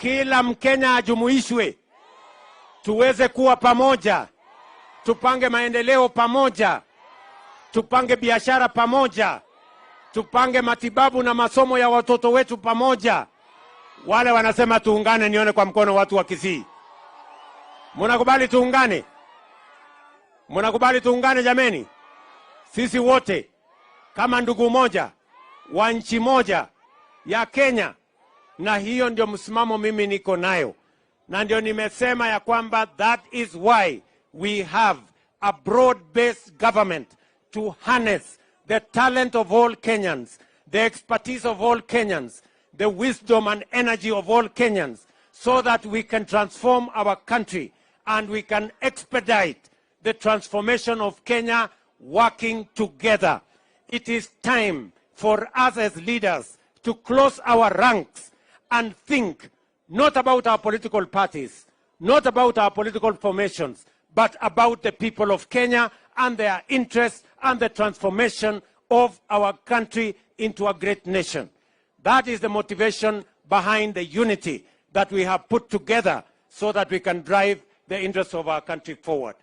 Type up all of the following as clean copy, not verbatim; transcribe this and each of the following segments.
Kila Mkenya ajumuishwe, tuweze kuwa pamoja, tupange maendeleo pamoja, tupange biashara pamoja, tupange matibabu na masomo ya watoto wetu pamoja. Wale wanasema tuungane, nione kwa mkono watu wa Kisii. Mnakubali tuungane? Mnakubali tuungane jameni? Sisi wote kama ndugu moja wa nchi moja ya Kenya, na hiyo ndio msimamo mimi niko nayo, na ndio nimesema ya kwamba that is why we have a broad-based government to harness the talent of all Kenyans, the expertise of all Kenyans, the wisdom and energy of all Kenyans, so that we can transform our country and we can expedite the transformation of Kenya working together. It is time for us as leaders to close our ranks and think not about our political parties, not about our political formations, but about the people of Kenya and their interests and the transformation of our country into a great nation. That is the motivation behind the unity that we have put together so that we can drive the interests of our country forward.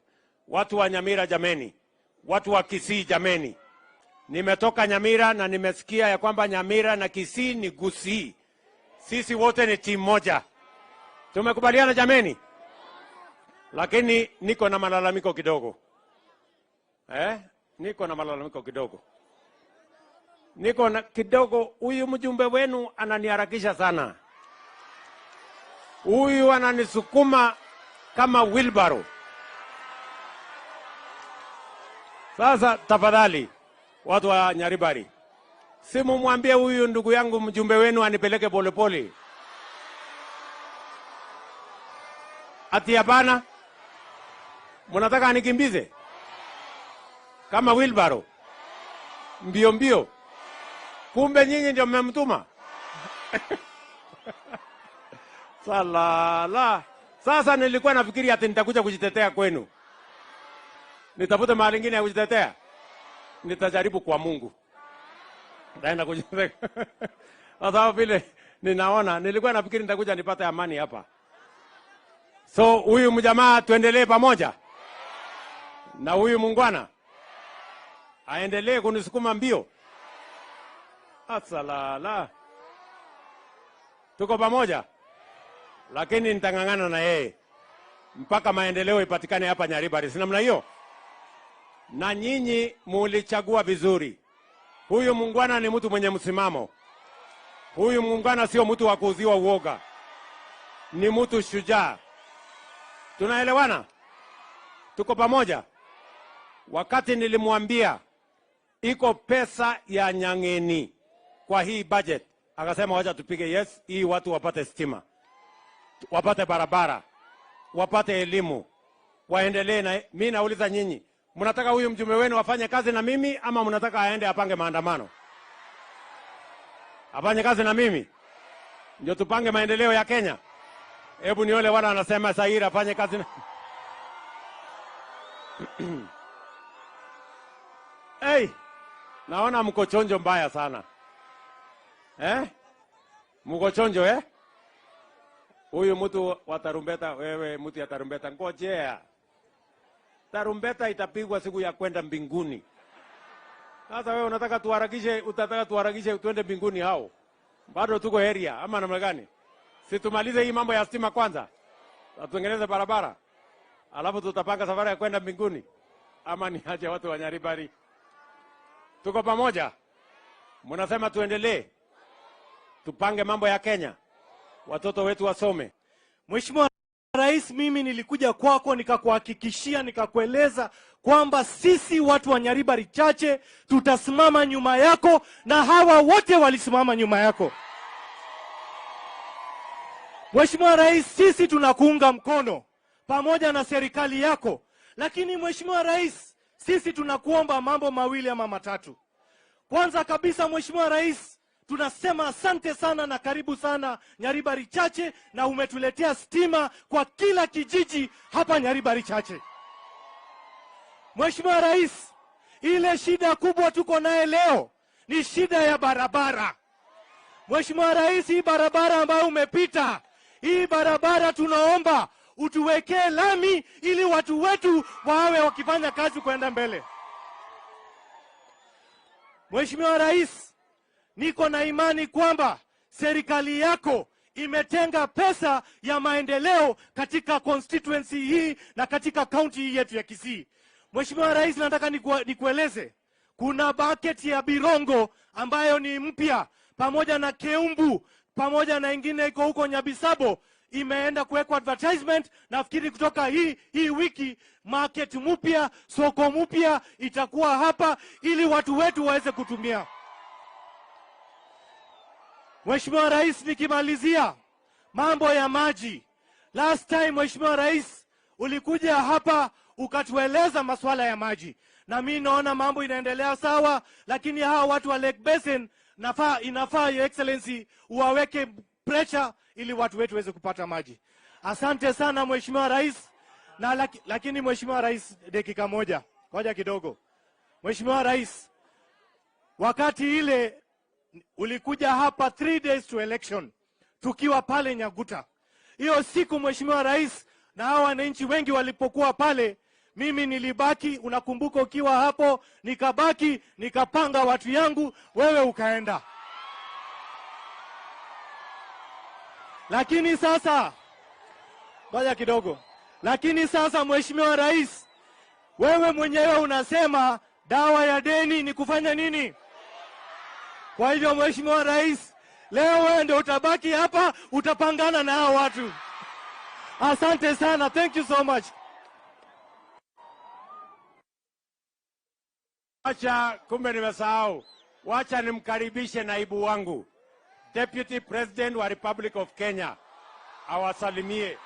Watu wa Nyamira jameni, watu wa Kisii jameni, nimetoka Nyamira na nimesikia ya kwamba Nyamira na Kisii ni Gusii. Sisi wote ni timu moja. Tumekubaliana jameni? Lakini niko na malalamiko kidogo. Eh? Niko na malalamiko kidogo. Niko na kidogo, huyu mjumbe wenu ananiharakisha sana. Huyu ananisukuma kama wheelbarrow. Sasa tafadhali, watu wa Nyaribari, simumwambie huyu ndugu yangu mjumbe wenu anipeleke polepole. Ati hapana, mnataka anikimbize kama wheelbarrow mbio mbio? Kumbe nyinyi ndio mmemtuma. Salala. Sasa nilikuwa nafikiri ati nitakuja kujitetea kwenu, nitafute mahali ingine ya kujitetea. Nitajaribu kwa Mungu, nitaenda kujitetea kwa sababu vile ninaona, nilikuwa nafikiri nitakuja nipate amani hapa. So huyu mjamaa tuendelee pamoja na huyu muungwana aendelee kunisukuma mbio. Asalala, tuko pamoja, lakini nitang'ang'ana na yeye mpaka maendeleo ipatikane hapa Nyaribari, si namna hiyo? Na nyinyi mulichagua vizuri. Huyu muungwana ni mtu mwenye msimamo. Huyu muungwana sio mtu wa kuuziwa uoga, ni mtu shujaa. Tunaelewana? Tuko pamoja? Wakati nilimwambia iko pesa ya Nyang'eni kwa hii budget, akasema wacha tupige yes, hii watu wapate stima, wapate barabara, wapate elimu, waendelee na. Mimi nauliza nyinyi, mnataka huyu mjumbe wenu afanye kazi na mimi ama mnataka aende apange maandamano? Afanye kazi na mimi ndio tupange maendeleo ya Kenya? Hebu nione wala anasema Saira afanye kazi na... Hey, naona mko chonjo mbaya sana eh? Mko chonjo eh? Huyu mtu wa tarumbeta, wewe mtu ya tarumbeta, ngojea. Tarumbeta itapigwa siku ya kwenda mbinguni. Sasa wewe unataka tuharakishe, utataka tuharakishe tuende mbinguni hao? Bado tuko area ama namna gani? Si tumalize hii mambo ya stima kwanza, tutengeneze barabara, alafu tutapanga safari ya kwenda mbinguni, ama ni aje watu wa Nyaribari? Tuko pamoja? Mnasema tuendelee, tupange mambo ya Kenya, watoto wetu wasome. Mheshimiwa Rais, mimi nilikuja kwako nikakuhakikishia, nikakueleza kwamba sisi watu wa Nyaribari Chache tutasimama nyuma yako, na hawa wote walisimama nyuma yako. Mheshimiwa Rais, sisi tunakuunga mkono pamoja na serikali yako, lakini Mheshimiwa Rais, sisi tunakuomba mambo mawili ama matatu. Kwanza kabisa, Mheshimiwa Rais, tunasema asante sana na karibu sana Nyaribari Chache, na umetuletea stima kwa kila kijiji hapa Nyaribari Chache. Mheshimiwa Rais, ile shida kubwa tuko naye leo ni shida ya barabara. Mheshimiwa Rais, hii barabara ambayo umepita Hii barabara tunaomba utuwekee lami ili watu wetu wawe wakifanya kazi kwenda mbele. Mheshimiwa Rais, niko na imani kwamba serikali yako imetenga pesa ya maendeleo katika constituency hii na katika county hii yetu ya Kisii. Mheshimiwa Rais, nataka nikueleze kuna bucket ya Birongo ambayo ni mpya pamoja na Keumbu pamoja na ingine iko huko Nyabisabo, imeenda kuwekwa advertisement. Nafikiri kutoka hii wiki market mpya, soko mpya itakuwa hapa ili watu wetu waweze kutumia. Mheshimiwa Rais, nikimalizia mambo ya maji. Last time Mheshimiwa Rais ulikuja hapa ukatueleza masuala ya maji, na mi naona mambo inaendelea sawa, lakini hawa watu wa Lake Basin inafaa Your Excellency uwaweke pressure ili watu wetu waweze kupata maji. Asante sana Mheshimiwa Rais. Na lakini Mheshimiwa Rais, dakika moja, ngoja kidogo. Mheshimiwa Rais, wakati ile ulikuja hapa 3 days to election tukiwa pale Nyaguta. Hiyo siku Mheshimiwa Rais na hawa wananchi wengi walipokuwa pale, mimi nilibaki, unakumbuka ukiwa hapo, nikabaki nikapanga watu yangu, wewe ukaenda. Lakini sasa, ngoja kidogo. Lakini sasa Mheshimiwa Rais, wewe mwenyewe unasema dawa ya deni ni kufanya nini? Kwa hivyo Mheshimiwa Rais, leo wewe ndio utabaki hapa, utapangana na hao watu. Asante sana. Thank you so much. Wacha, kumbe nimesahau. Wacha nimkaribishe naibu wangu, Deputy President wa Republic of Kenya, awasalimie.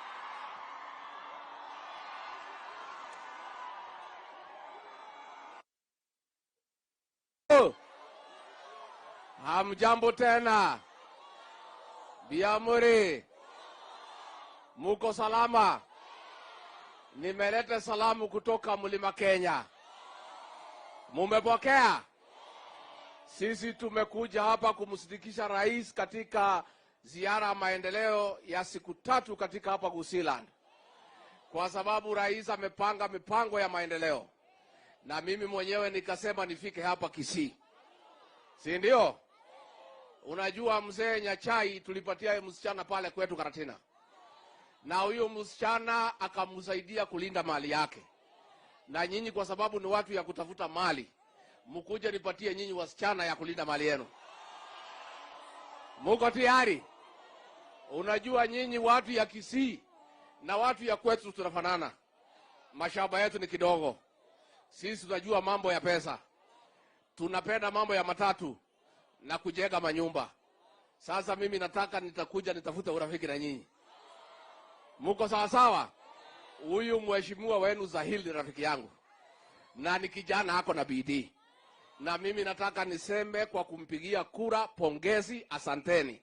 Hamjambo tena. Biamuri, muko salama? Nimeleta salamu kutoka Mlima Kenya. Mumepokea? Sisi tumekuja hapa kumsindikisha rais katika ziara ya maendeleo ya siku 3 katika hapa Gusiiland, kwa sababu rais amepanga mipango ya maendeleo, na mimi mwenyewe nikasema nifike hapa Kisii, si ndio? Unajua mzee Nyachai tulipatia msichana pale kwetu Karatina, na huyo msichana akamsaidia kulinda mali yake. Na nyinyi kwa sababu ni watu ya kutafuta mali, mkuje nipatie nyinyi wasichana ya kulinda mali yenu. Muko tayari? Unajua nyinyi watu ya Kisii na watu ya kwetu tunafanana. Mashamba yetu ni kidogo. Sisi tunajua mambo ya pesa. Tunapenda mambo ya matatu na kujenga manyumba. Sasa mimi nataka nitakuja nitafuta urafiki na nyinyi. Muko sawa sawa? Huyu mheshimiwa wenu Zahir ni rafiki yangu, na ni kijana ako na bidii. Na mimi nataka niseme kwa kumpigia kura, pongezi, asanteni.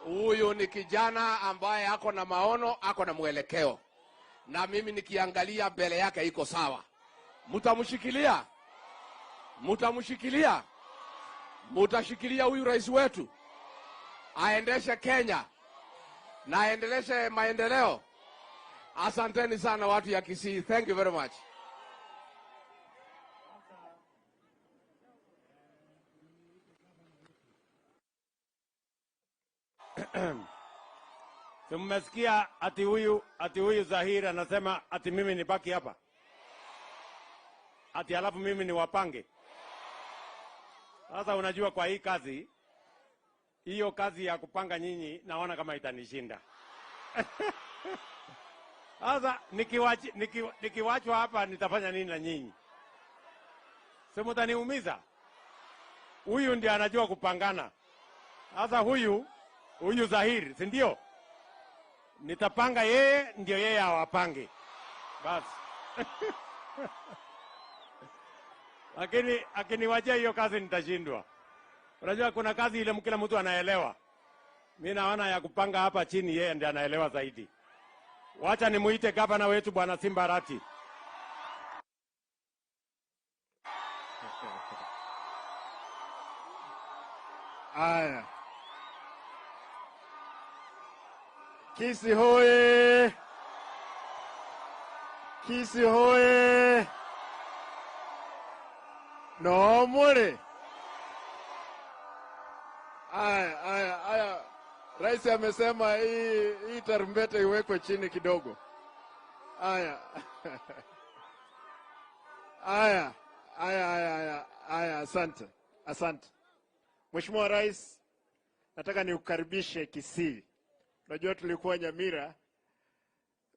Huyu ni kijana ambaye ako na maono, ako na mwelekeo. Na mimi nikiangalia mbele yake iko sawa. Mtamshikilia? Mtamshikilia? Mtashikilia huyu rais wetu aendeshe Kenya na aendeleshe maendeleo. Asanteni sana watu ya Kisii. Thank you very much. Mmesikia ati huyu Zahir anasema ati mimi nibaki hapa, ati alafu mimi niwapange. Sasa unajua kwa hii kazi, hiyo kazi ya kupanga nyinyi naona kama itanishinda. Sasa nikiwachwa hapa nitafanya nini na nyinyi? Si mtaniumiza? Huyu ndiye anajua kupangana. Sasa huyu Zahir, si ndio? Nitapanga yeye, ndio yeye awapange. Basi. Lakini akiniwachia hiyo kazi nitashindwa. Unajua kuna kazi ile kila mtu anaelewa. Mimi naona ya kupanga hapa chini yeye ndiye anaelewa zaidi. Wacha nimuite gavana wetu Bwana Simba Arati. Aya. Kisii hoye! Kisii hoye! No more. Aya, aya, aya. Rais amesema hii tarumbeta iwekwe chini kidogo. Aya. Aya, aya, aya, aya, aya, asante. Asante. Mheshimiwa Rais, nataka nikukaribishe Kisii. Unajua tulikuwa Nyamira.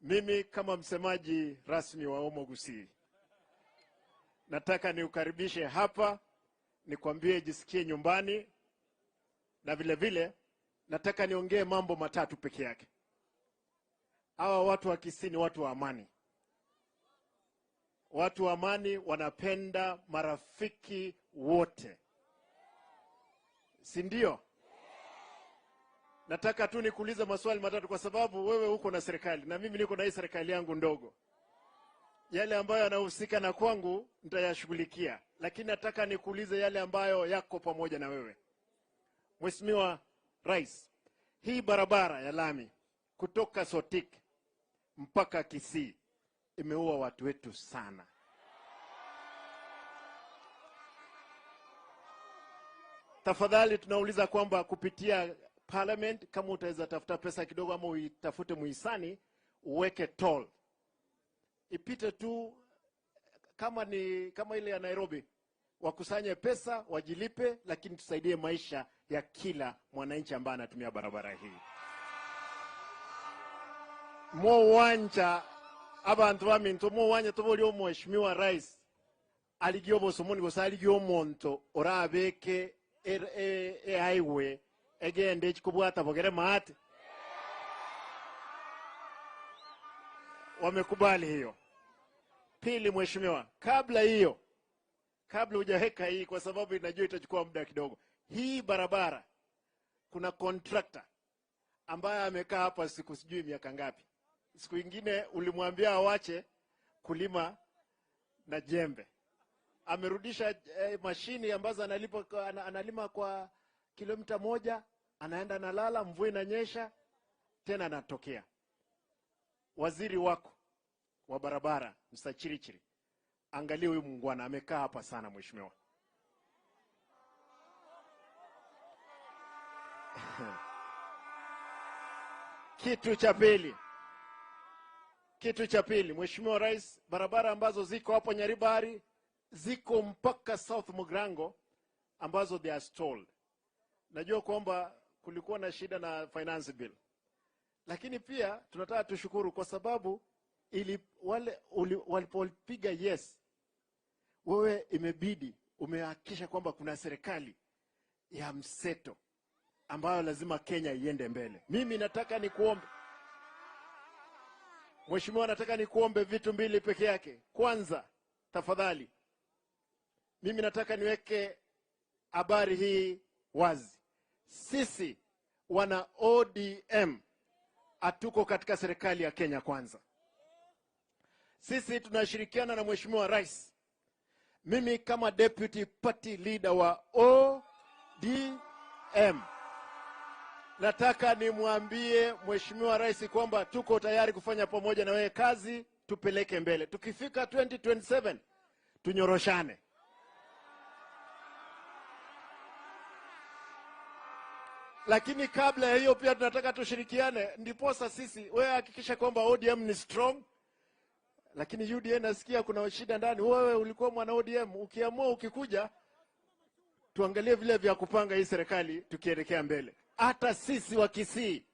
Mimi kama msemaji rasmi wa Omogusii, nataka nikukaribishe hapa, nikwambie jisikie nyumbani, na vile vile nataka niongee mambo matatu peke yake. Hawa watu wa Kisii ni watu wa amani. Watu wa amani wanapenda marafiki wote, si ndio? Nataka tu nikuulize maswali matatu kwa sababu wewe uko na serikali na mimi niko na hii serikali yangu ndogo. Yale ambayo yanahusika na kwangu nitayashughulikia, lakini nataka nikuulize yale ambayo yako pamoja na wewe. Mheshimiwa Rais, hii barabara ya lami kutoka Sotik mpaka Kisii imeua watu wetu sana. Tafadhali tunauliza kwamba kupitia parliament, kama utaweza tafuta pesa kidogo ama uitafute muhisani, uweke toll ipite tu kama ile ya Nairobi, wakusanye pesa wajilipe, lakini tusaidie maisha ya kila mwananchi ambaye anatumia barabara hii. Mo wanja abantu baminto mo wanja toboli omheshimiwa Rais aligie obosomoni gose aligie omonto orabeke e highway egende chikubwata bogere maate. Wamekubali hiyo. Pili, mheshimiwa, kabla hiyo, kabla hujaweka hii, kwa sababu inajua itachukua muda kidogo, hii barabara kuna contractor ambaye amekaa hapa siku sijui miaka ngapi. Siku ingine ulimwambia awache kulima na jembe, amerudisha mashini ambazo analima kwa kilomita 1, anaenda analala, mvua inanyesha tena anatokea. Waziri wako wa barabara Mr. Chirichiri, angalia huyu muungwana amekaa hapa sana mheshimiwa. Kitu cha pili, Mheshimiwa Rais, barabara ambazo ziko hapo Nyaribari ziko mpaka South Mugirango ambazo they are stalled. Najua kwamba kulikuwa na shida na finance bill, lakini pia tunataka tushukuru kwa sababu ili wale walipopiga yes, wewe imebidi umehakikisha kwamba kuna serikali ya mseto ambayo lazima Kenya iende mbele. Mimi nataka nikuombe Mheshimiwa, nataka nikuombe vitu mbili peke yake. Kwanza, tafadhali, mimi nataka niweke habari hii wazi. Sisi wana ODM hatuko katika serikali ya Kenya Kwanza. Sisi tunashirikiana na Mheshimiwa Rais. Mimi kama deputy party leader wa ODM nataka nimwambie Mheshimiwa Rais kwamba tuko tayari kufanya pamoja na wewe kazi, tupeleke mbele. Tukifika 2027 tunyoroshane. Lakini kabla ya hiyo pia tunataka tushirikiane, ndiposa sisi, wewe hakikisha kwamba ODM ni strong, lakini UDA nasikia kuna shida ndani. Wewe ulikuwa mwana ODM, ukiamua ukikuja, tuangalie vile vya kupanga hii serikali tukielekea mbele. Hata sisi wa Kisii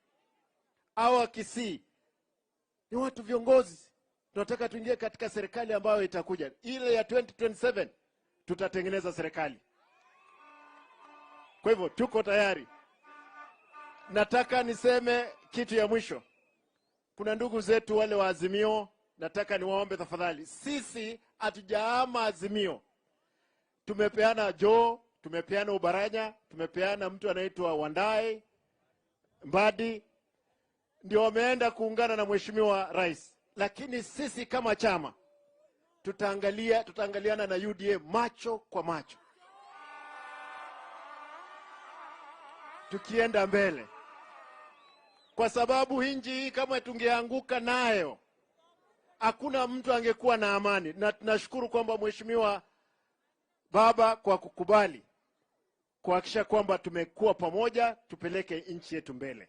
au wa Kisii ni watu viongozi, tunataka tuingie katika serikali ambayo itakuja ile ya 2027, tutatengeneza serikali. Kwa hivyo tuko tayari. Nataka niseme kitu ya mwisho. Kuna ndugu zetu wale wa Azimio, nataka niwaombe tafadhali, sisi hatujahama Azimio. Tumepeana Joe, tumepeana Oparanya, tumepeana mtu anaitwa Wandayi Mbadi, ndio wameenda kuungana na Mheshimiwa Rais, lakini sisi kama chama tutaangaliana na UDA macho kwa macho, tukienda mbele. Kwa sababu nchi hii kama tungeanguka nayo, hakuna mtu angekuwa na amani, na tunashukuru kwamba Mheshimiwa Baba kwa kukubali kuhakikisha kwamba tumekuwa pamoja, tupeleke nchi yetu mbele.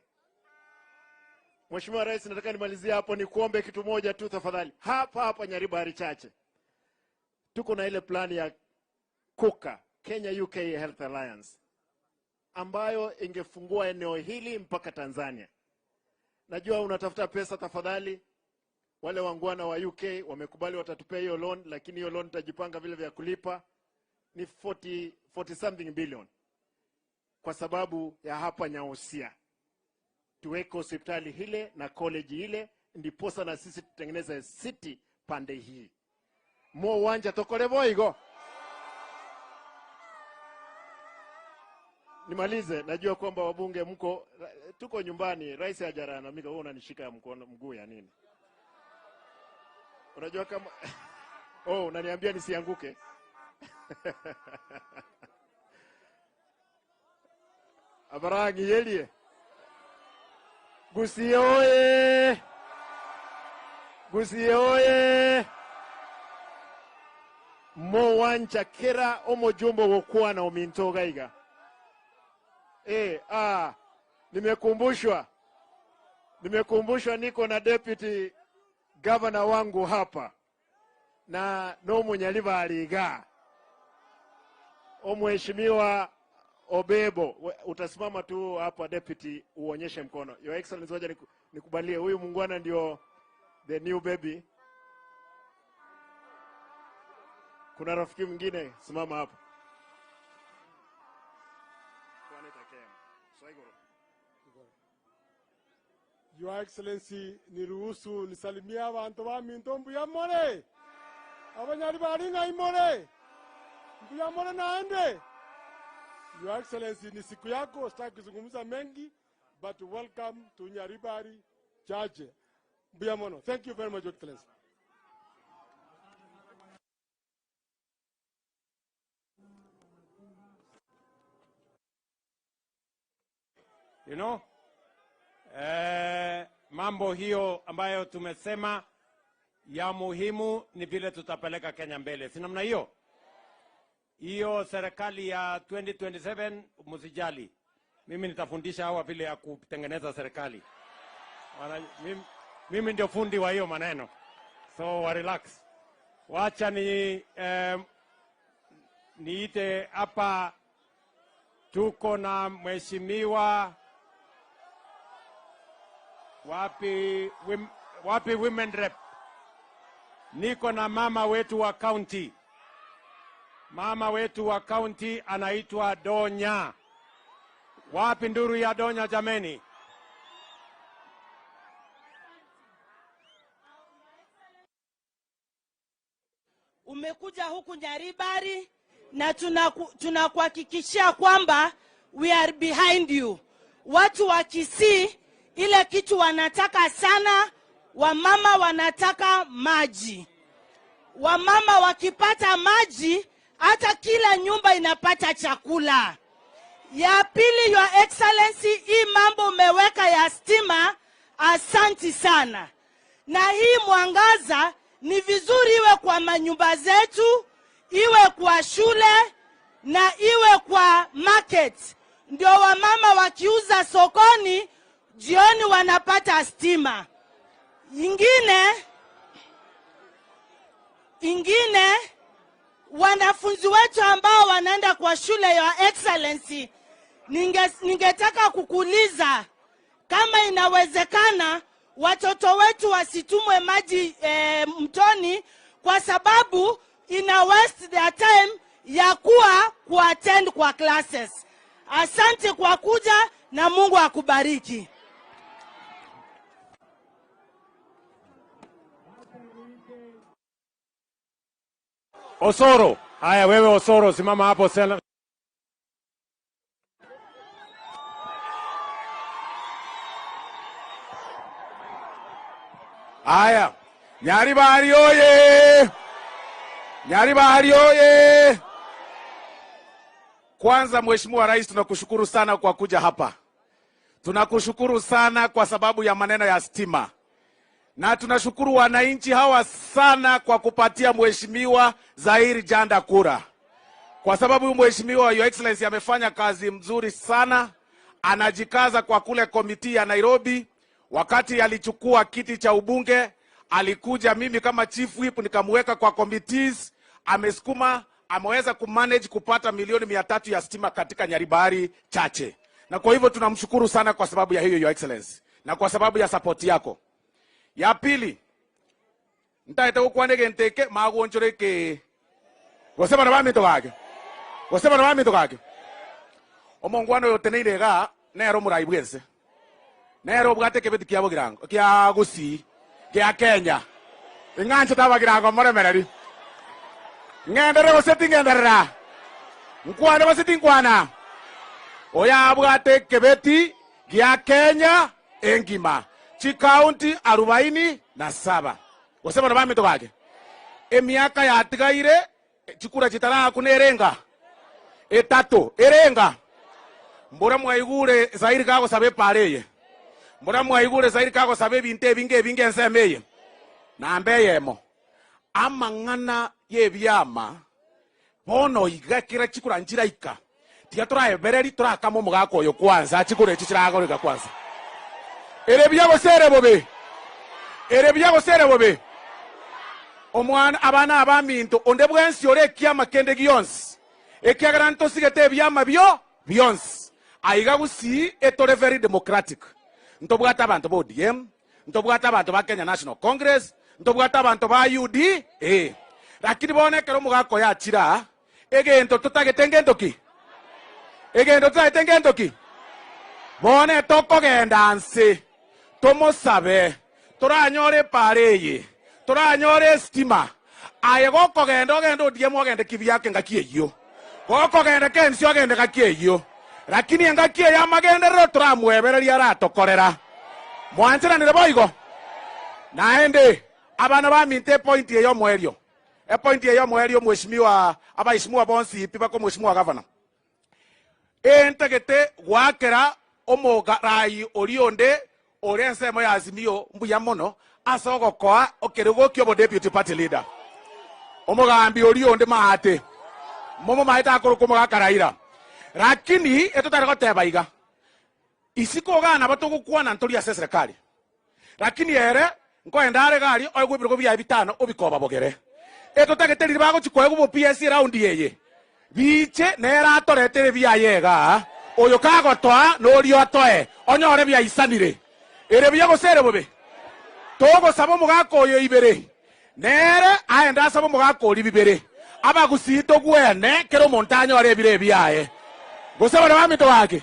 Mheshimiwa Rais, nataka nimalizie hapo, nikuombe kitu moja tu tafadhali. Hapa hapa Nyaribari Chache tuko na ile plani ya KUKA, Kenya UK Health Alliance, ambayo ingefungua eneo hili mpaka Tanzania. Najua unatafuta pesa, tafadhali. Wale waungwana wa UK wamekubali watatupea hiyo loan, lakini hiyo loan tutajipanga vile vya kulipa ni 40 something billion, kwa sababu ya hapa Nyausia tuweke hospitali ile na college ile, ndiposa na sisi tutengeneze city pande hii mo uwanja tokole boigo. Nimalize, najua kwamba wabunge mko, tuko nyumbani, rais hajalalamika. Wewe unanishika mkono mguu ya nini? Unajua kama oh, unaniambia nisianguke. Abarangi yelie Gusii oye! Gusii oye! Mo wancha kera omojumbo wokuwa na ominto gaiga. Nimekumbushwa. Nimekumbushwa niko na deputy governor wangu hapa na no munyaliba aliga omheshimiwa Obebo, utasimama tu hapa deputy, uonyeshe mkono. Your Excellency, wacha nikubalie huyu muungwana ndio the new baby. Kuna rafiki mwingine, simama hapa. Your Excellency, niruhusu nisalimie abantu ba minto mbuya more. Abanyari bari ngai more. Mbuya more naende. Your Excellency, ni siku yako, sitaki kuzungumza mengi, but welcome to Nyaribari Chache. Mbuya mono. Thank you very much, Your Excellency. You know? Mambo hiyo ambayo tumesema ya muhimu ni vile tutapeleka Kenya mbele, si namna hiyo? Hiyo serikali ya 2027 msijali, mimi nitafundisha hawa vile ya kutengeneza serikali. Mimi ndio fundi wa hiyo maneno, so wa relax. Wacha niite hapa, tuko na mheshimiwa wapi women rep? Niko na mama wetu wa county. Mama wetu wa county anaitwa Donya. Wapi nduru ya Donya jameni? Umekuja huku Nyaribari na tunakuhakikishia kwamba we are behind you. Watu wa Kisii ile kitu wanataka sana, wamama wanataka maji. Wamama wakipata maji, hata kila nyumba inapata chakula. Ya pili, Your Excellency, hii mambo umeweka ya stima, asanti sana. Na hii mwangaza ni vizuri iwe kwa manyumba zetu, iwe kwa shule na iwe kwa market. Ndio wamama wakiuza sokoni jioni wanapata stima. Ingine wanafunzi wetu ambao wanaenda kwa shule ya Excellency, ningetaka kukuuliza kama inawezekana watoto wetu wasitumwe maji mtoni, kwa sababu ina waste their time ya kuwa kuattend kwa classes. Asante kwa kuja na Mungu akubariki. Osoro. Haya, wewe Osoro simama hapo sela. Haya, Nyaribari oye! Nyaribari oye! Kwanza Mheshimiwa Rais, tunakushukuru sana kwa kuja hapa. Tunakushukuru sana kwa sababu ya maneno ya stima, na tunashukuru wananchi hawa sana kwa kupatia Mheshimiwa Zaheer Jhanda kura, kwa sababu Mheshimiwa, Your Excellency, amefanya kazi mzuri sana, anajikaza kwa kule committee ya Nairobi. Wakati alichukua kiti cha ubunge, alikuja mimi kama chief whip nikamweka kwa committees, amesukuma, ameweza kumanage kupata milioni 300 ya stima katika Nyaribari Chache, na kwa hivyo tunamshukuru sana kwa sababu ya hiyo, Your Excellency, na kwa sababu ya support yako. Ya pili, ntaete gukwana egento eke magonchora eke gose bana baminto gake, gose bana baminto gake, omongwana oyo oteneire iga nero omorai bwense, nero obwate ekebeti kia Bogirango, kia Gusii, kia Kenya. Ing'anchete abagirango moremereri. Ng'endere gose ting'enderera, nkwane gose tinkwana? Oyo abwate ekebeti gia Kenya engima, chikaunti 47, gose bana baminto gake? Emiaka yatigaire chikura chitaraku erenga etatu erenga. Mbura mwaigure Zaheer kagosaba epara eye, mbura mwaigure Zaheer kagosaba ebinto ebinge ebinge ensemo eye namba eyemo amang'ana y'ebiama. Bono iga kera chikura nchiraika, tiga toraebereri torakama omogaka oyo kwanza, chikura echi chiragoreka kwanza. Ere buya gose ere bobe? Ere buya gose ere bobe? Omwana abana abaminto onde bwensi ore ekiama kende gionsi, ekiagera ntosigete ebiama bio bionsi aiga Gusii, etore very democratic. Ntobwate abanto ba ODM, ntobwate abanto ba Kenya National Congress, ntobwate abanto ba UDA, lakini bono ekero omogaka oyo achira, egento totagete ngento ki? Egento totagete ngento ki? Bono etokogenda nse tomosabe toranyore epara eye, toranyore estima. Aye gokogenda ogende ODM, ogende kibyake ngaki eyio, gokogenda kensi ogende ngaki eyio, lakini engaki eyo amagenderero toramwebereria aratokorera. Mwancheranire boigo? Naende abana baminto, epoint eyo omwerio, epoint eyo omwerio, mheshimiwa, abaheshimiwa bonsi pi bako, mheshimiwa gavana, entagete gwakera omorai ori onde ore ensemo ya Azimio mbuya mono ase ogokoa okerogo kia obo deputy party leader. Omogambi ori onde maate momo maete akoroka omogaka Raila, lakini etotari goteba iga isiko ogana batogokwana ntori ase eserikali, lakini ere nkoenda are gari oegwe ebirogo biaye bitano obikoba bogere. Etotagete riri bagochi koegwa bo PS round eye biche nere atoretere biaye iga, oyo kagotoa norio atoe onyore biaisanire. Ere buya gose ere bobe? Togosaba omogaka oyo ibere, nere aende asaba omogaka ori bibere, abagusii togwene kera omonto anyore ebire ebiaye, gose bana baminto gake?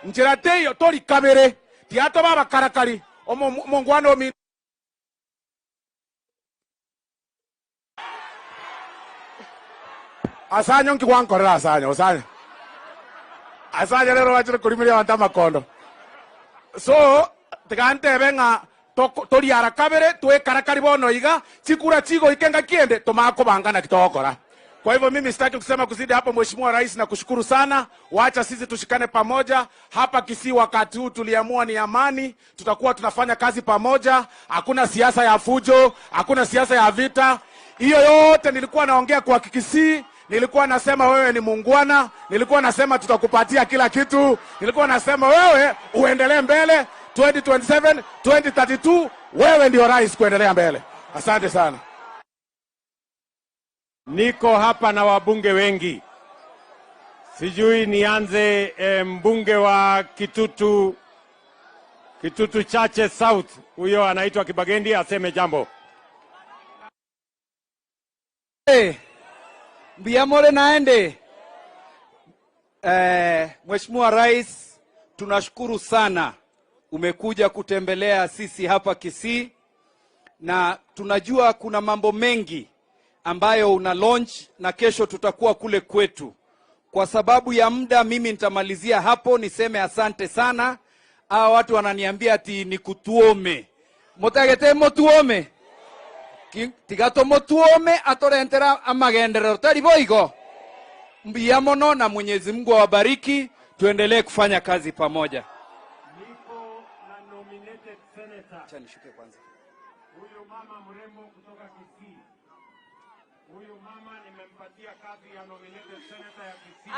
Nchera teiyo tori kabere, tiatoba abakarakari. Omongwana ominto asanyo nkigwankorera asanyo osanyo asanyo rero bachire korimeria abanto amakondo. So tiga ntebe ng'a toriara kabere twekarakari bono iga chikura chigoika engaki ende tomakobanga naki togokora. Kwa hivyo mimi sitaki kusema kuzidi hapo. Mheshimiwa Rais, na kushukuru sana. Wacha sisi tushikane pamoja hapa Kisii. Wakati huu tuliamua ni amani, tutakuwa tunafanya kazi pamoja. Hakuna siasa ya fujo, hakuna siasa ya vita. Hiyo yote nilikuwa naongea kwa Kisii, nilikuwa nasema wewe ni muungwana, nilikuwa nasema tutakupatia kila kitu, nilikuwa nasema wewe uendelee mbele 2027, 2032, wewe ndio rais kuendelea mbele. Asante sana. Niko hapa na wabunge wengi, sijui nianze mbunge wa Kitutu, Kitutu Chache South, huyo anaitwa Kibagendi, aseme jambo. Hey, Mbiamore naende. Mheshimiwa Rais, tunashukuru sana umekuja kutembelea sisi hapa Kisii, na tunajua kuna mambo mengi ambayo una launch na kesho tutakuwa kule kwetu. Kwa sababu ya muda, mimi nitamalizia hapo, niseme asante sana. Hawa watu wananiambia ati nikutuome mutagete mutuome. Tiga tumutuome atorentera amagenderero tari boigo. Mbia mono na Mwenyezi Mungu awabariki, tuendelee kufanya kazi pamoja. Nominated senator. Acha nishuke kwanza. Huyu mama mrembo kutoka Kisii. Huyu mama nimempatia kazi ya nominated senator ya Kisii.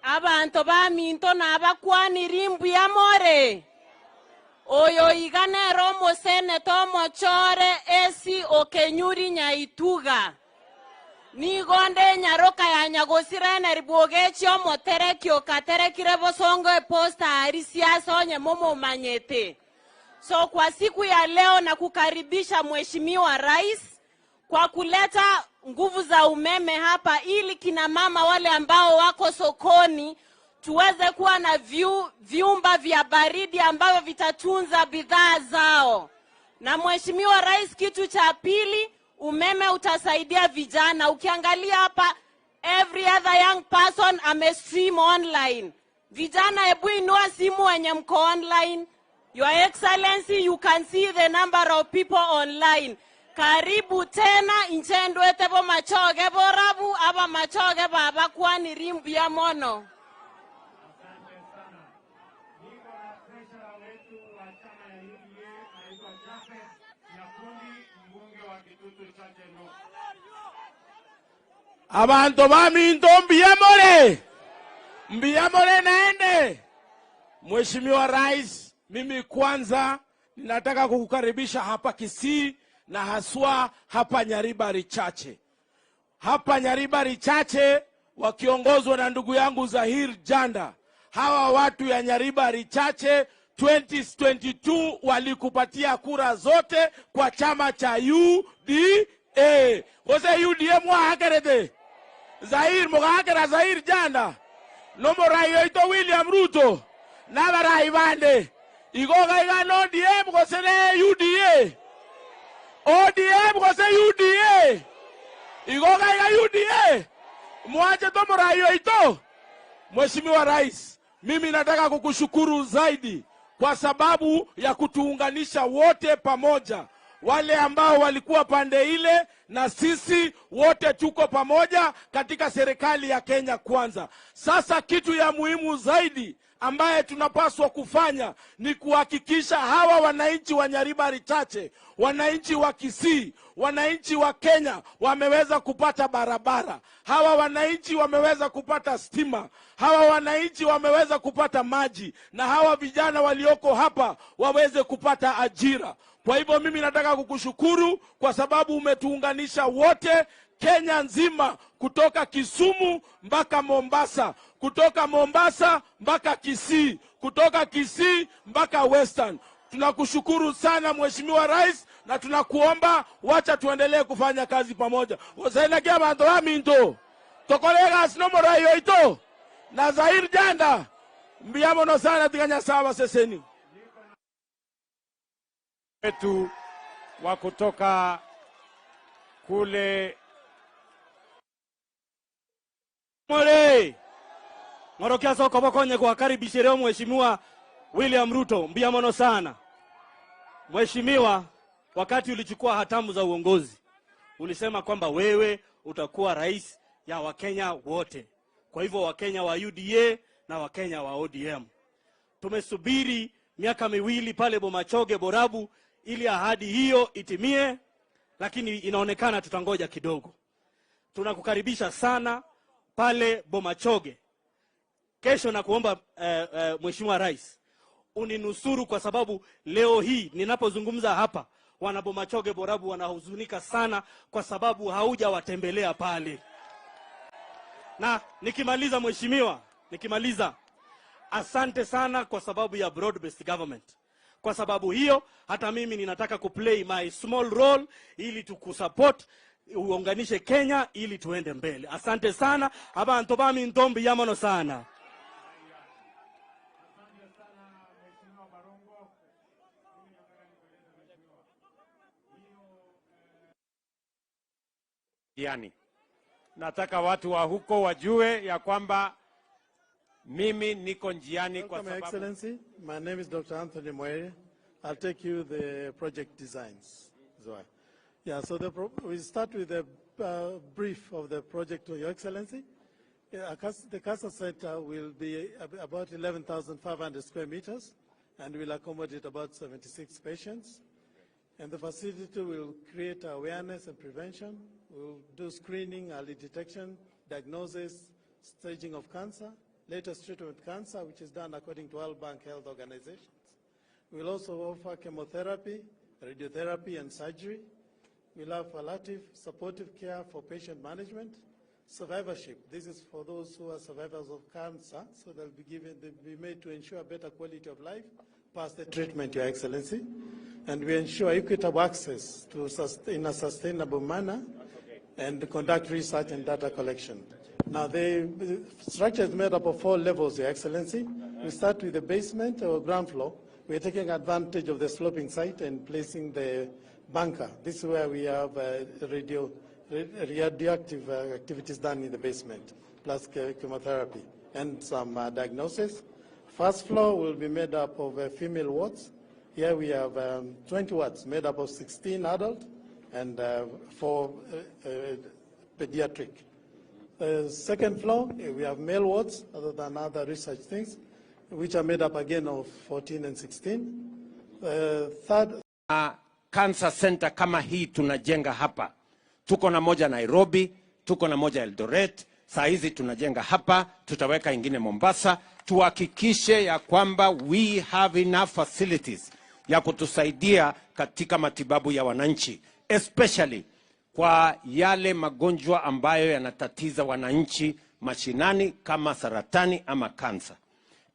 Abantu baminto nabakwaniri mbuya more oyo iganero omoseneta omochore esi okenyuri nyaituga nigonde nyaroka ya nyagosira bwogechi omotereki okaterekire bosongo eposta ari siasa onye momomanyete. So kwa siku ya leo na kukaribisha Mheshimiwa Rais kwa kuleta nguvu za umeme hapa ili kina mama wale ambao wako sokoni tuweze kuwa na vyumba vya baridi ambavyo vitatunza bidhaa zao. Na Mheshimiwa Rais, kitu cha pili, umeme utasaidia vijana. Ukiangalia hapa every other young person ame stream online. Vijana, hebu inua simu wenye mko online. Your Excellency, you can see the number of people online. Karibu tena inchendwete bo machoge borabu aba machoge baba kwani rimbu ya mono. Asante sana. Niko na treasurer wetu wa chama ya UDA anaitwa Jafet Nyakundi, mbunge wa Kitutu Chache North. Abantu baminto mbiyamore, mbiyamore naende. Mheshimiwa Rais, mimi kwanza ninataka kukukaribisha hapa Kisii na haswa hapa Nyaribari Chache. Hapa Nyaribari Chache wakiongozwa na ndugu yangu Zahir Janda. Hawa watu ya Nyaribari Chache 2022 walikupatia kura zote kwa chama cha UDA. Kose UDA mwahakerete. Zahir mugahakera Zahir Janda. Nomorai oito William Ruto. Nabarai bande. Igoga iga ODM kose ne UDA. ODM kose UDA. Igoga iga UDA. Mwache tomorai oito. Mheshimiwa Rais, mimi nataka kukushukuru zaidi kwa sababu ya kutuunganisha wote pamoja. Wale ambao walikuwa pande ile na sisi wote tuko pamoja katika serikali ya Kenya Kwanza. Sasa kitu ya muhimu zaidi ambaye tunapaswa kufanya ni kuhakikisha hawa wananchi wa Nyaribari Chache, wananchi wa Kisii, wananchi wa Kenya wameweza kupata barabara. Hawa wananchi wameweza kupata stima. Hawa wananchi wameweza kupata maji, na hawa vijana walioko hapa waweze kupata ajira. Kwa hivyo mimi nataka kukushukuru kwa sababu umetuunganisha wote Kenya nzima, kutoka Kisumu mpaka Mombasa, kutoka Mombasa mpaka Kisii, kutoka Kisii mpaka Western. Tunakushukuru sana Mheshimiwa Rais, na tunakuomba wacha tuendelee kufanya kazi pamoja. Osainakia bantu baminto tokolega sinomorai oito na Zahir Janda mbiamono sana tiganya sawa seseni wetu wa kutoka kule More. Ngorokia soko bokonye kuwakaribisha Mheshimiwa William Ruto, mbiamono sana. Mheshimiwa, wakati ulichukua hatamu za uongozi, ulisema kwamba wewe utakuwa rais ya Wakenya wote. Kwa hivyo Wakenya wa UDA na Wakenya wa ODM. Tumesubiri miaka miwili pale Bomachoge Borabu ili ahadi hiyo itimie, lakini inaonekana tutangoja kidogo. Tunakukaribisha sana pale Bomachoge. Kesho na kuomba Mheshimiwa Rais uninusuru, kwa sababu leo hii ninapozungumza hapa wana Bomachoge Borabu wanahuzunika sana kwa sababu haujawatembelea pale. Na nikimaliza mheshimiwa, nikimaliza, asante sana kwa sababu ya broad based government. Kwa sababu hiyo hata mimi ninataka kuplay my small role ili tukusupport uunganishe Kenya ili tuende mbele. Asante sana abantu bami ntombi yamono sana. Asante sana Mheshimiwa Barongo. Mimi nataka nikueleze mheshimiwa, hiyo yani, nataka watu wa huko wajue ya kwamba mimi niko njiani kwa Welcome, Your sababu Excellency. My name is Dr. Anthony Mweria. I'll take you the project designs as well. Yeah, so we start with a brief of the project, Your Excellency. Yeah, the Cancer Center will be about 11,500 square meters. and will accommodate about 76 patients. And the facility will create awareness and prevention. We'll do screening, early detection, diagnosis, staging of cancer, latest treatment of cancer, which is done according to World Bank Health Organizations. We'll also offer chemotherapy, radiotherapy, and surgery. We'll have palliative supportive care for patient management, survivorship. This is for those who are survivors of cancer, so they'll be made to ensure better quality of life past the treatment, Your Excellency. And we ensure equitable access to in a sustainable manner and conduct research and data collection. Now, the structure is made up of 4 levels, Your Excellency. We start with the basement or ground floor. We're taking advantage of the sloping site and placing the bunker. This is where we have radioactive activities done in the basement, plus chemotherapy and some diagnosis. First floor will be made up of female wards. Here we have 20 wards made up of 16 adult and 4 pediatric. The second floor, we have male wards, other than other research things, which are made up again of 14 and 16. Third, Cancer center kama hii tunajenga hapa. Tuko na moja Nairobi, tuko na moja Eldoret, saa hizi tunajenga hapa, tutaweka ingine Mombasa. Tuhakikishe ya kwamba we have enough facilities ya kutusaidia katika matibabu ya wananchi, especially kwa yale magonjwa ambayo yanatatiza wananchi mashinani kama saratani ama kansa.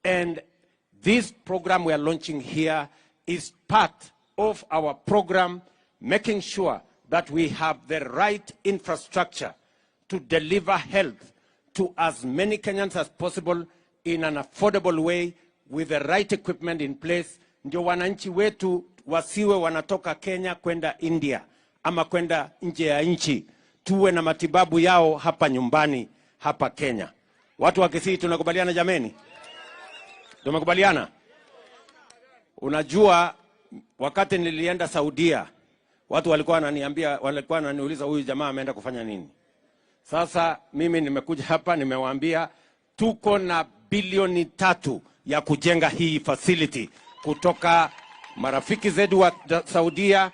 And this program we are launching here is part of our program, making sure that we have the right infrastructure to deliver health to as many Kenyans as possible in an affordable way with the right equipment in place. Ndio wananchi wetu wasiwe wanatoka Kenya kwenda India ama kwenda nje ya nchi, tuwe na matibabu yao hapa nyumbani, hapa Kenya. Watu wa Kisii tunakubaliana jameni? Tumekubaliana? Unajua, wakati nilienda Saudia, watu walikuwa wananiambia, walikuwa wananiuliza huyu jamaa ameenda kufanya nini? Sasa mimi nimekuja hapa nimewaambia tuko na bilioni 3 ya kujenga hii facility kutoka marafiki zetu wa Saudia,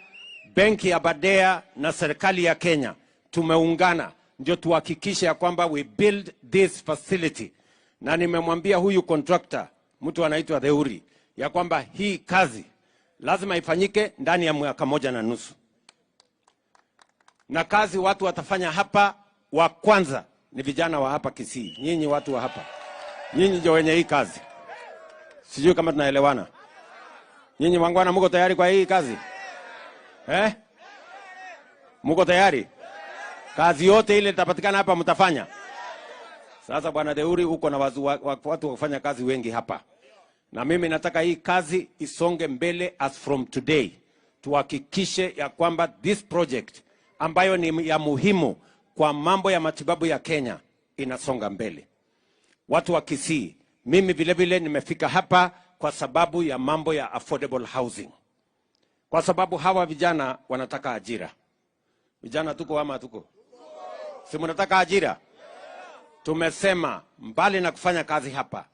benki ya Badea na serikali ya Kenya. Tumeungana ndio tuhakikishe ya kwamba we build this facility. Na nimemwambia huyu contractor, mtu anaitwa Theuri, ya kwamba hii kazi lazima ifanyike ndani ya mwaka 1.5. Na kazi watu watafanya hapa, wa kwanza ni vijana wa hapa Kisii. Nyinyi watu wa hapa, nyinyi ndio wenye hii kazi. Sijui kama tunaelewana. Nyinyi wangwana mko tayari kwa hii kazi? Mko tayari? Kazi yote ile itapatikana hapa mtafanya? Sasa Bwana Theuri, uko na watu wa kufanya kazi wengi hapa. Na mimi nataka hii kazi isonge mbele as from today. Tuhakikishe ya kwamba this project ambayo ni ya muhimu kwa mambo ya matibabu ya Kenya inasonga mbele. Watu wa Kisii, mimi vile vile nimefika hapa kwa sababu ya mambo ya affordable housing. Kwa sababu hawa vijana wanataka ajira. Vijana tuko ama tuko? Si mnataka ajira? Tumesema mbali na kufanya kazi hapa,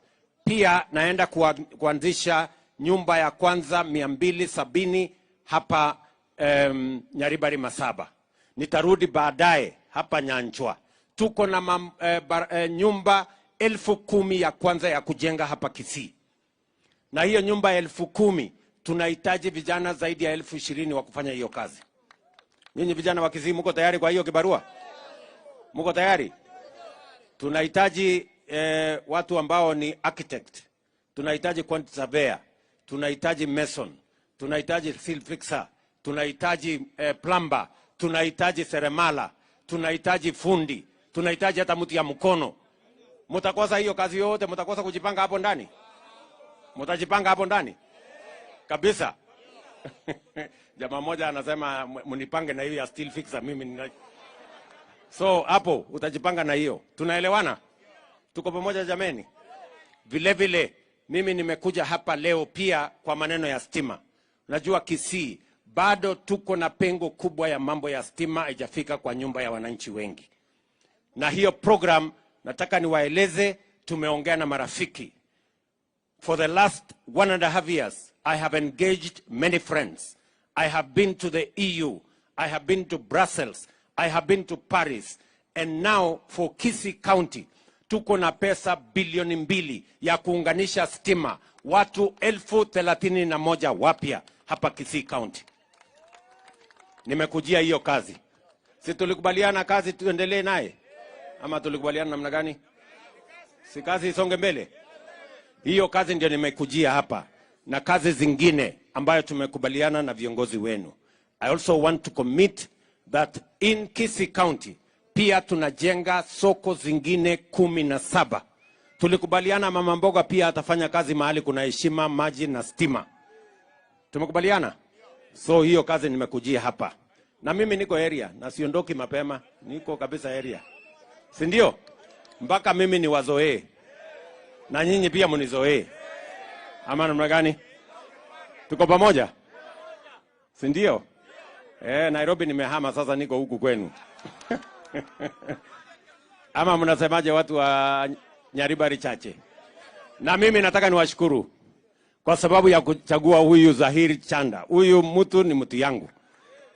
pia naenda kuanzisha nyumba ya kwanza 270 hapa Nyaribari Masaba. Nitarudi baadaye hapa Nyanchwa. Tuko na nyumba 10,000 ya kwanza ya kujenga hapa Kisii. Na hiyo nyumba 10,000 tunahitaji vijana zaidi ya 20,000 wa kufanya hiyo kazi. Nyinyi vijana wa Kisii mko tayari kwa hiyo kibarua? Mko tayari? Tunahitaji watu ambao ni architect, tunahitaji quantity surveyor, tunahitaji mason, tunahitaji steel fixer, tunahitaji plumber, tunahitaji seremala, tunahitaji fundi, tunahitaji hata mtu ya mkono. Mtakosa hiyo kazi yote, mtakosa kujipanga hapo ndani? Mtajipanga hapo ndani? Kabisa. Jamaa mmoja anasema mnipange na hiyo ya steel fixer, mimi nina. So hapo utajipanga na hiyo. Tunaelewana? Tuko pamoja jameni? Vile vile mimi nimekuja hapa leo pia kwa maneno ya stima. Unajua Kisii bado tuko na pengo kubwa ya mambo ya stima haijafika kwa nyumba ya wananchi wengi. Na hiyo program nataka niwaeleze, tumeongea na marafiki. For the last 1.5 years, I have engaged many friends. I have been to the EU. I have been to Brussels. I have been to Paris. And now for Kisii County, tuko na pesa bilioni 2 ya kuunganisha stima watu 31,000 wapya hapa Kisii County. Nimekujia hiyo kazi. Si tulikubaliana kazi tuendelee naye? Ama tulikubaliana namna gani? Si kazi isonge mbele? Hiyo kazi ndio nimekujia hapa na kazi zingine ambayo tumekubaliana na viongozi wenu. I also want to commit that in Kisii County pia tunajenga soko zingine 17. Tulikubaliana mama mboga pia atafanya kazi mahali kuna heshima, maji na stima. Tumekubaliana? So hiyo kazi nimekujia hapa. Na mimi niko area na siondoki mapema, niko kabisa area. Si ndio? Mpaka mimi niwazoee. Na nyinyi pia mnizoee. Ama namna gani? Tuko pamoja? Si ndio? Nairobi nimehama sasa, niko huku kwenu. Ama mnasemaje watu wa Nyaribari Chache? Na mimi nataka niwashukuru kwa sababu ya kuchagua huyu Zahir Chanda. Huyu mtu ni mtu yangu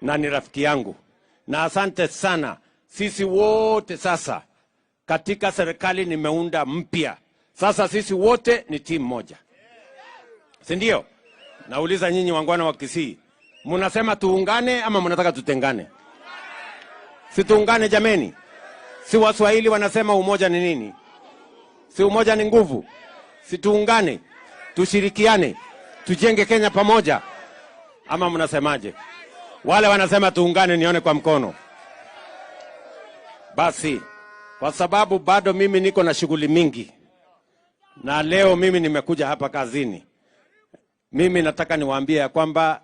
na ni rafiki yangu. Na asante sana. Sisi wote sasa katika serikali nimeunda mpya. Sasa sisi wote ni timu moja. Si ndio? Nauliza nyinyi wangwana wa Kisii, mnasema tuungane ama mnataka tutengane? Si tuungane jameni? Si Waswahili wanasema umoja ni nini? Si umoja ni nguvu? Si tuungane, tushirikiane, tujenge Kenya pamoja? Ama mnasemaje? Wale wanasema tuungane, nione kwa mkono. Basi, kwa sababu bado mimi niko na shughuli mingi, na leo mimi nimekuja hapa kazini, mimi nataka niwaambie ya kwamba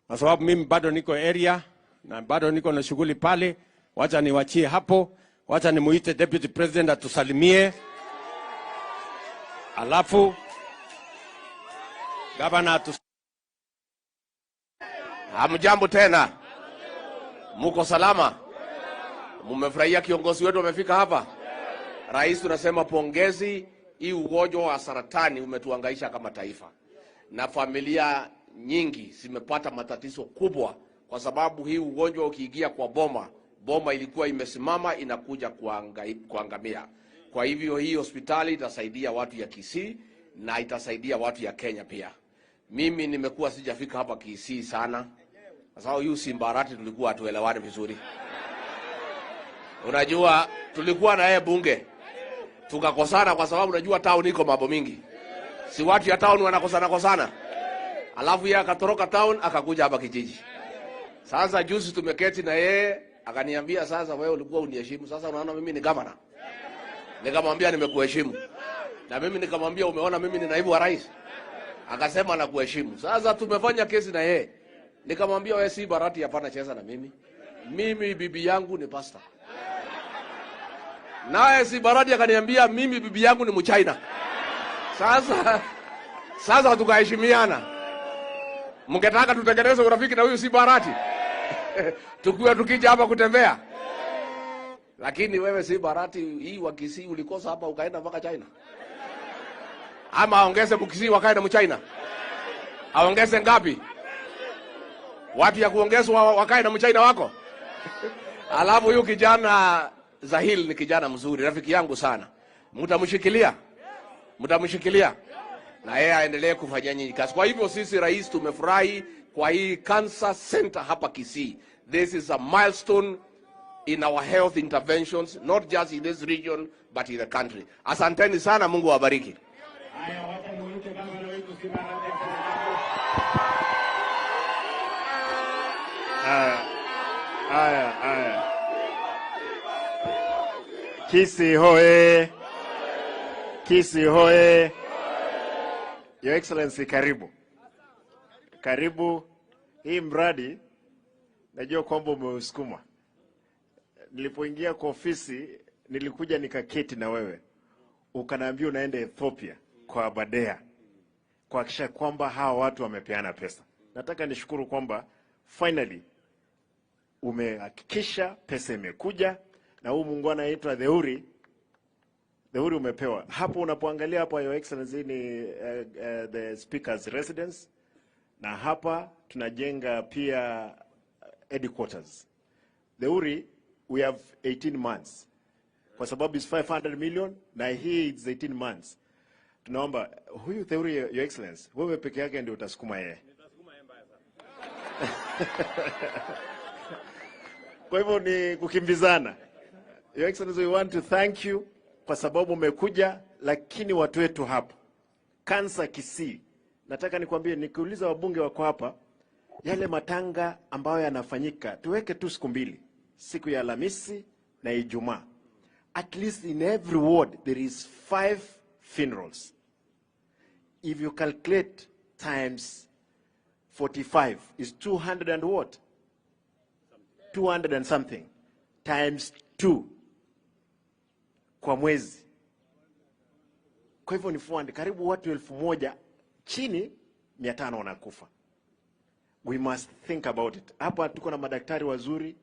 kwa sababu mimi bado niko area na bado niko na shughuli pale, wacha niwachie hapo, wacha nimuite Deputy President atusalimie, alafu gavana atus Hamjambo tena, muko salama? Mumefurahia kiongozi wetu amefika hapa? Rais, tunasema pongezi. Hii ugonjwa wa saratani umetuhangaisha kama taifa, na familia nyingi zimepata matatizo kubwa, kwa sababu hii ugonjwa ukiingia kwa boma, boma ilikuwa imesimama inakuja kuangamia. Kwa hivyo hii hospitali itasaidia watu ya Kisii na itasaidia watu ya Kenya pia. Mimi nimekuwa sijafika hapa Kisii sana, kwa sababu huyu Simbarati tulikuwa hatuelewani vizuri. Unajua tulikuwa na yeye bunge tukakosana, kwa sababu unajua town iko mambo mingi, si watu ya town wanakosana kosana, alafu yeye akatoroka town akakuja hapa kijiji. Sasa juzi tumeketi na yeye akaniambia, sasa wewe ulikuwa uniheshimu, sasa unaona mimi ni gavana. Nikamwambia nimekuheshimu, na mimi nikamwambia umeona mimi ni naibu wa rais, akasema nakuheshimu. Sasa tumefanya kesi na yeye, nikamwambia wewe si Barati, hapana cheza na mimi, mimi bibi yangu ni pastor. Naye si Barati akaniambia mimi bibi yangu ni Mchina. Sasa tukaheshimiana. Mngetaka tutengeneze urafiki na huyu si Barati? Tukiwa tukija hapa kutembea. Lakini wewe si Barati, hii wa Kisii ulikosa hapa ukaenda mpaka China. Ama aongeze Mkisii wakae na Mchina? Aongeze ngapi? Watu ya kuongezwa wakae na Mchina wako? Alafu huyu kijana Zahil ni kijana mzuri, rafiki yangu sana. Mtamshikilia? Mtamshikilia? Na yeye aendelee kufanyia nyinyi kazi. Kwa hivyo sisi rais tumefurahi kwa hii cancer center hapa Kisii. This is a milestone in our health interventions, not just in this region but in the country. Asanteni sana, Mungu awabariki. Haya, wacha nimuite gavana wetu Simbarati. Haya, haya. Kisii hoye! Kisii hoye! Your Excellency, karibu. Karibu. Hii mradi najua kwamba umeusukuma. Nilipoingia kwa ofisi nilikuja nikaketi na wewe, ukaniambia unaenda Ethiopia kwa Aberdare kuhakikisha kwamba hawa watu wamepeana pesa. Nataka nishukuru kwamba finally umehakikisha pesa imekuja, na huu muungwana anaitwa Theuri Theuri umepewa. Hapo unapoangalia hapa, Your Excellency, ni the Speaker's residence, na hapa tunajenga pia headquarters. Theuri, we have 18 months kwa sababu is 500 million na hii is 18 months. Tunaomba huyu Theuri, Your Excellency, wewe peke yake ndio utasukuma yeye. Kwa hivyo ni kukimbizana. Your Excellency, we want to thank you kwa sababu umekuja, lakini watu wetu hapa Kansa Kisii, nataka nikwambie, nikiuliza wabunge wako hapa, yale matanga ambayo yanafanyika tuweke tu siku mbili, siku ya Alhamisi na Ijumaa. At least in every ward there is 5 funerals. If you calculate times 45 is 200 and what? 200 and something times 2 kwa mwezi. Kwa hivyo ni 400, karibu watu 1000 chini 500 wanakufa. We must think about it. Hapa tuko na madaktari wazuri.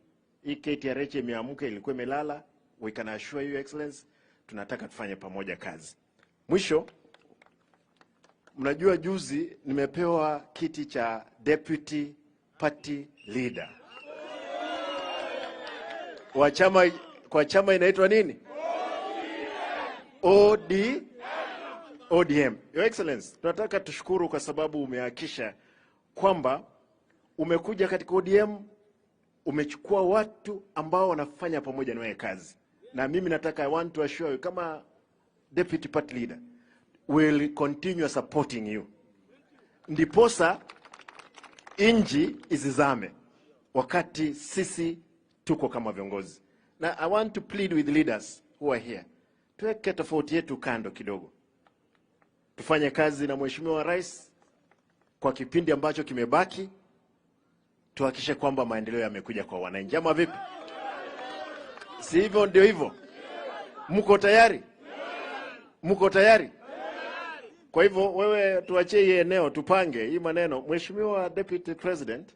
Hii KTRH imeamka, ilikuwa imelala. We can assure you, Excellency, tunataka tufanye pamoja kazi. Mwisho, mnajua juzi nimepewa kiti cha Deputy Party Leader wa chama, kwa chama inaitwa nini? ODM. Your Excellency, tunataka tushukuru kwa sababu umehakikisha kwamba umekuja katika ODM, umechukua watu ambao wanafanya pamoja na wewe kazi. Na mimi nataka, I want to assure you, kama Deputy Party Leader, will continue supporting you. Ndiposa inji isizame wakati sisi tuko kama viongozi. Na I want to plead with leaders who are here. Tuweke tofauti yetu kando kidogo. Tufanye kazi na Mheshimiwa Rais kwa kipindi ambacho kimebaki, tuhakikishe kwamba maendeleo yamekuja kwa wananchi. Ama vipi? Si hivyo ndio hivyo? Mko tayari? Mko tayari? Kwa hivyo wewe tuachie hii eneo, tupange hii maneno. Mheshimiwa Deputy President,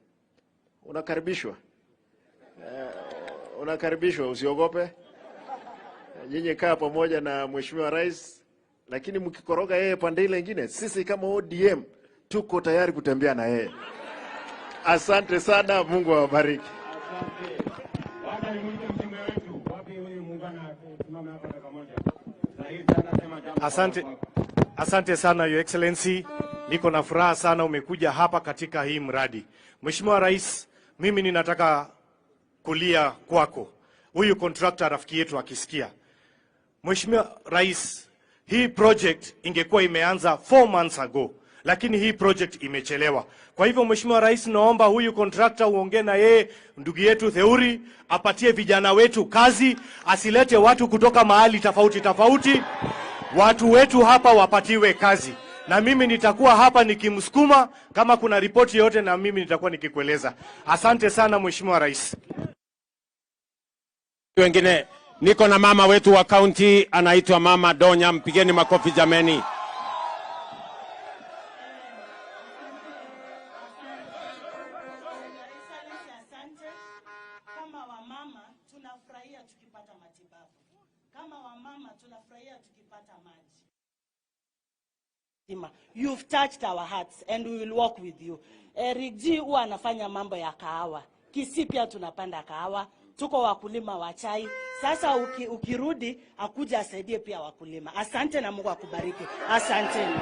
unakaribishwa. Unakaribishwa, usiogope. Nyinyi kaa pamoja na Mheshimiwa Rais, lakini mkikoroga yeye pande ile nyingine, sisi kama ODM tuko tayari kutembea na yeye. Asante sana, Mungu awabariki. Asante. Asante sana Your Excellency, niko na furaha sana umekuja hapa katika hii mradi. Mheshimiwa Rais, mimi ninataka kulia kwako. Huyu contractor rafiki yetu akisikia. Mheshimiwa Rais, hii project ingekuwa imeanza 4 months ago, lakini hii project imechelewa. Kwa hivyo Mheshimiwa Rais, naomba huyu contractor uongee na yeye, ndugu yetu Theuri, apatie vijana wetu kazi, asilete watu kutoka mahali tofauti tofauti. Watu wetu hapa wapatiwe kazi. Na mimi nitakuwa hapa nikimsukuma, kama kuna ripoti yote na mimi nitakuwa nikikueleza. Asante sana Mheshimiwa Rais. Wengine, niko na mama wetu wa county anaitwa Mama Donya, mpigeni makofi jameni. Asante. Kama wamama tunafurahia tukipata matibabu. Kama wamama tunafurahia tukipata maji. You've touched our hearts and we will work with you. Eric G huwa anafanya mambo ya kahawa. Kisii pia tunapanda kahawa. Tuko wakulima wa chai. Sasa ukirudi akuja asaidie pia wakulima. Asante na Mungu akubariki. Asanteni.